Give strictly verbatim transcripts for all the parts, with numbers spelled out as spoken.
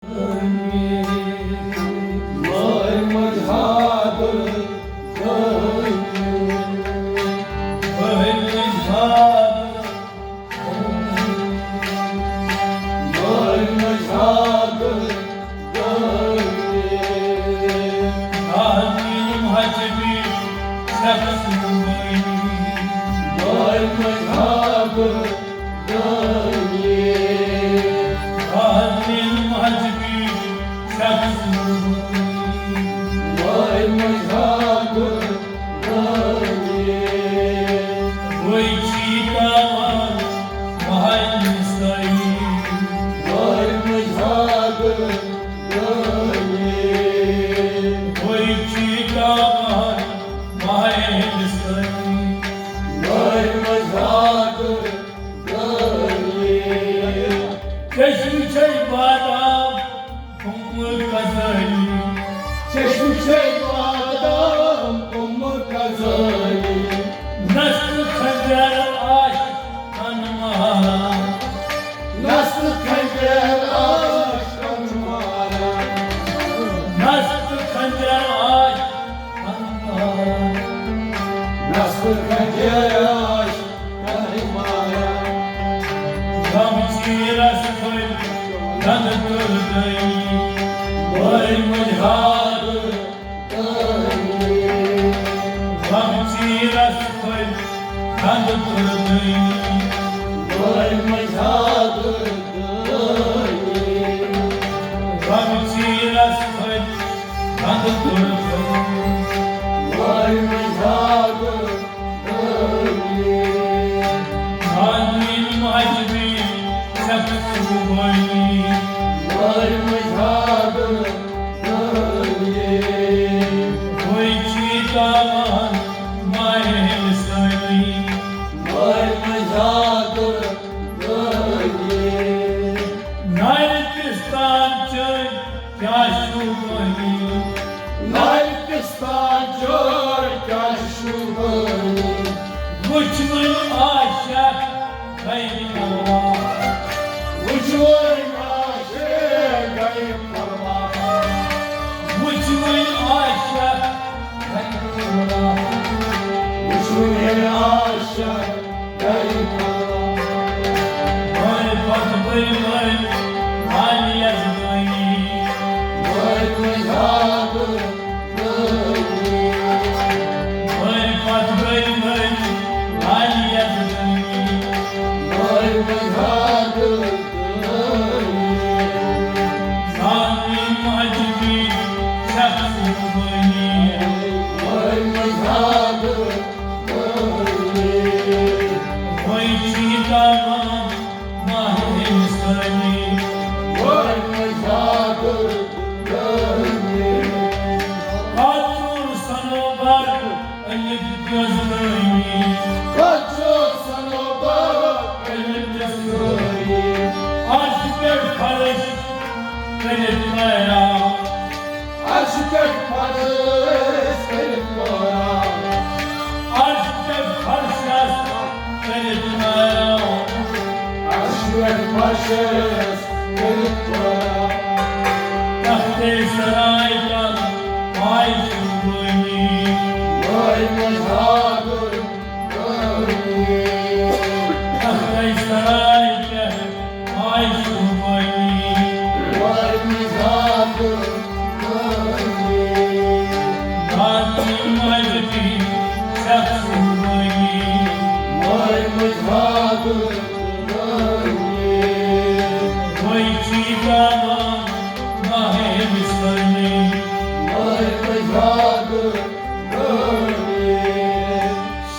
مٲرۍ مٔنٛزۍ ہاکھ گٔے، مٲرۍ مٔنٛزۍ ہاکھ گٔے، مٲرۍ مٔنٛزۍ ہاکھ گٔے۔ آمین مہجبی شخص مٲنی۔ مٲرۍ مٔنٛزۍ ہاکھ گٔے۔ آمین مہجبی شخص مٲنی۔ مٲرۍ مٔنٛزۍ ہاکھ گٔے۔ وہی چیتا مہر مہر سائی۔ مٲرۍ مٔنٛزۍ ہاکھ گٔے۔ وہی چیتا مہر مہر سائی۔ مٲرۍ مٔنٛزۍ ہاکھ گٔے۔ چشمہ چھ بادام عمر غزالی۔ چشمہ چھ بادام عمر غزالی۔ نست خنجر آش تن مارا۔ نست خنجر آش تن مارا۔ نست خنجر آش تن مارا۔ نست خنجر آش غم چیرس پھٔلۍ دند تُلدٕنۍ، مٲرۍ مٔنٛزۍ ہاکھ گٔے۔ غم چیرس پھٔلۍ دند تُلدٕنۍ، مٲرۍ مٔنٛزۍ ہاکھ گٔے۔ غم چیرس پھٔلۍ دند تُلدٕنۍ، مٲرۍ مٔنٛزۍ ہاکھ گٔے۔ آمین مہجبی شخص مٲنی۔ مٲرۍ مٔنٛزۍ ہاکھ گٔے۔ وہی چیتا مہر مہر سائی۔ مٲرۍ مٔنٛزۍ ہاکھ گٔے۔ نارِ پِستان چٲنۍ کیٛاہ شوٗبٲنی۔ نارِ پِستان چٲنۍ کیٛاہ شوٗبٲنی۔ وٕچھ وۄنۍ عاشق غیرِ پرواہ۔ وٕچھ وۄنۍ عاشق غیرِ پرواہ۔ وٕچھ وۄنۍ عاشق غیرِ پرواہ۔ وٕچھ وۄنۍ عاشق معرفت بٔلۍ بٔلۍ عالیت گٔیی۔ معرفت بٔلۍ بٔلۍ عالیت گٔیی۔ ظالم مجبی شخص بٔنی۔ وۄنۍ چھی دامن ماہِ ہندوستانی۔ وۄنۍ زیادٕ گرمی۔ کتھ چھُ صنوبر علم جزلانی؟ کتھ چھُ صنوبر علم جزلانی؟ عرش پٮ۪ٹھ فرش کٔرِتھ میرا۔ عرش پٮ۪ٹھ فرش کٔرِتھ پورا۔ عرش پٮ۪ٹھ فرشس کٔرِتھ پورا۔ عرش پٮ۪ٹھ فرشس کٔرِتھ پورا۔ تختے سرائے تل پائے شوبانی۔ وۄنۍ مجھا گُر تختے سرائے پٮ۪ٹھ آے شوبانی۔ وۄنۍ مجھا گُر باطن مجدی شخص بٔنی۔ وۄنۍ مجھا گُر وۄنۍ چھی دامن ماہِ ہندوستانی۔ وۄنۍ مجھا گُر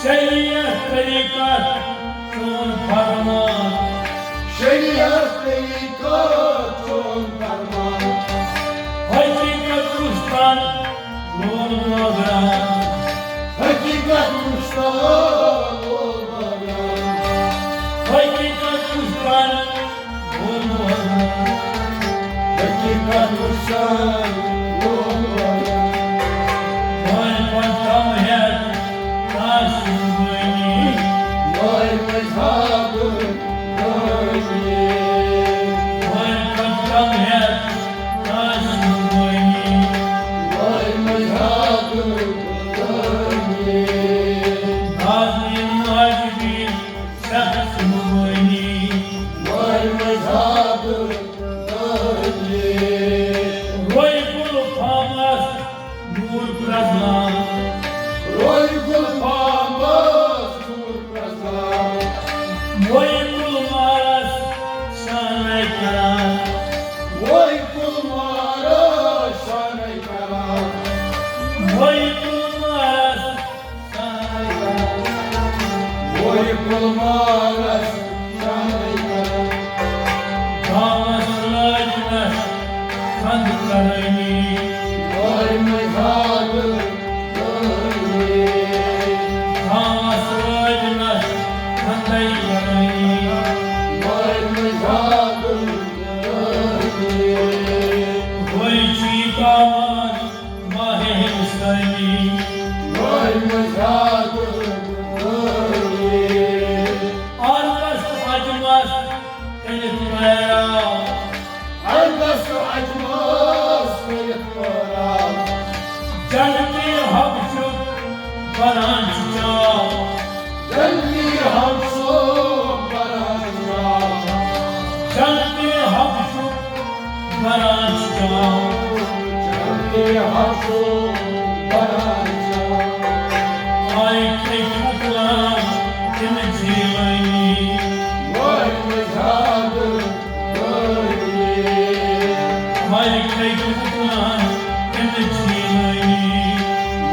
شریعت طریقت چون فرمان۔ شریعت طریقت چون فرمان۔ حقیقت وُچھتن لول موگران۔ حقیقت وُچھتن لول موگران۔ حقیقت وُچھتن حقیقت وُچھان وول۔ وۄنۍ پتہٕ کم ہٮ۪تھ آسہِ وٲنی۔ وۄنۍ پتہٕ کم ہٮ۪تھ ماہ ہندوستانی۔ وٲے مٔنٛزۍ ہاکہٕ وٲے۔ عربس تہٕ عجمس کٔرِتھ پیرا۔ عربس تہٕ عجمس کٔرِتھ پیرا۔ جنتی حبشُک بران چھُ چاو۔ جنتی حبشُک بران چھُ چاو۔ جنتی حبشُک بران چھُ چاو۔ جنتی حبشُک بران چھُ چاو۔ آے کھے پھۄکلان تِم جیٖلٲنی۔ وٲے مٔنٛزۍ ہاکہٕ وٲے۔ آے کھے پھۄکلان تِم جیٖلٲنی۔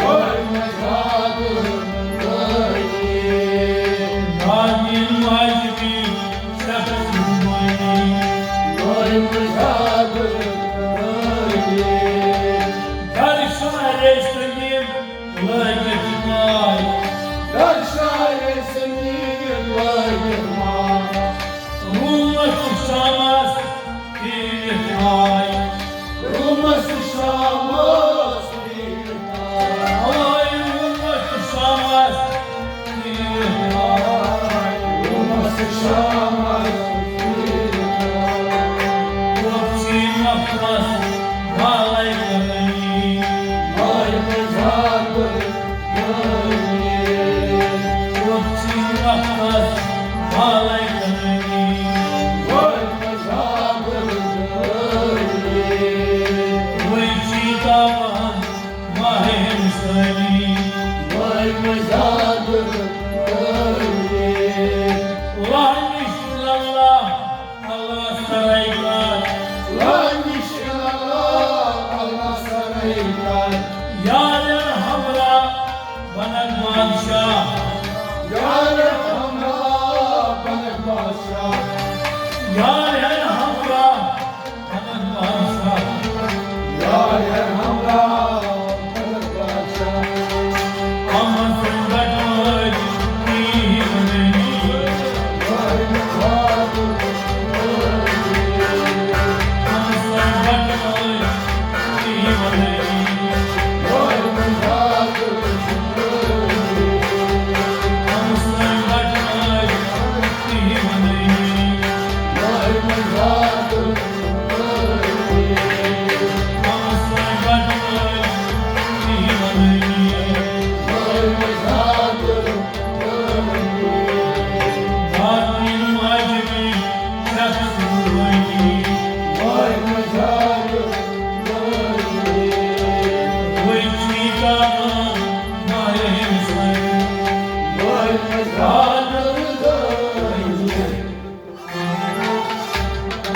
وٲے مٔنٛزۍ ہاکہٕ وٲے۔ دادِین واجبی شخص مٲنی۔ وٲے مٔنٛزۍ ہاکہٕ وٲے۔ در شاعرِ سنگین لٲگِتھ ماے۔ در شاعرِ سنگین لٲگِتھ ماے۔ روٗمس تہٕ شامس پھیٖرِتھ آے۔ روٗمس تہٕ شامس پھیٖرِتھ آے۔ آے روٗمس تہٕ شامس پھیٖرِتھ آے۔ روٗمس تہٕ شامس پھیٖرِتھ آے۔ وۄپچی نفرس بالے کرنی۔ آے مزاق کرنی۔ وۄپچی نفرس بالے کرنی۔ آے مزاق کرنی۔ وۄنۍ چھی داوان ماہِ ہندوستانی۔ وۄنۍ مزاق کرنی۔ لعنش اللہ، اللہ سرے کر۔ لعنش اللہ، اللہ سرے کر۔ یارن ہمراہ بنن بادشاہ۔ یارن ہمراہ بنن بادشاہ۔ یار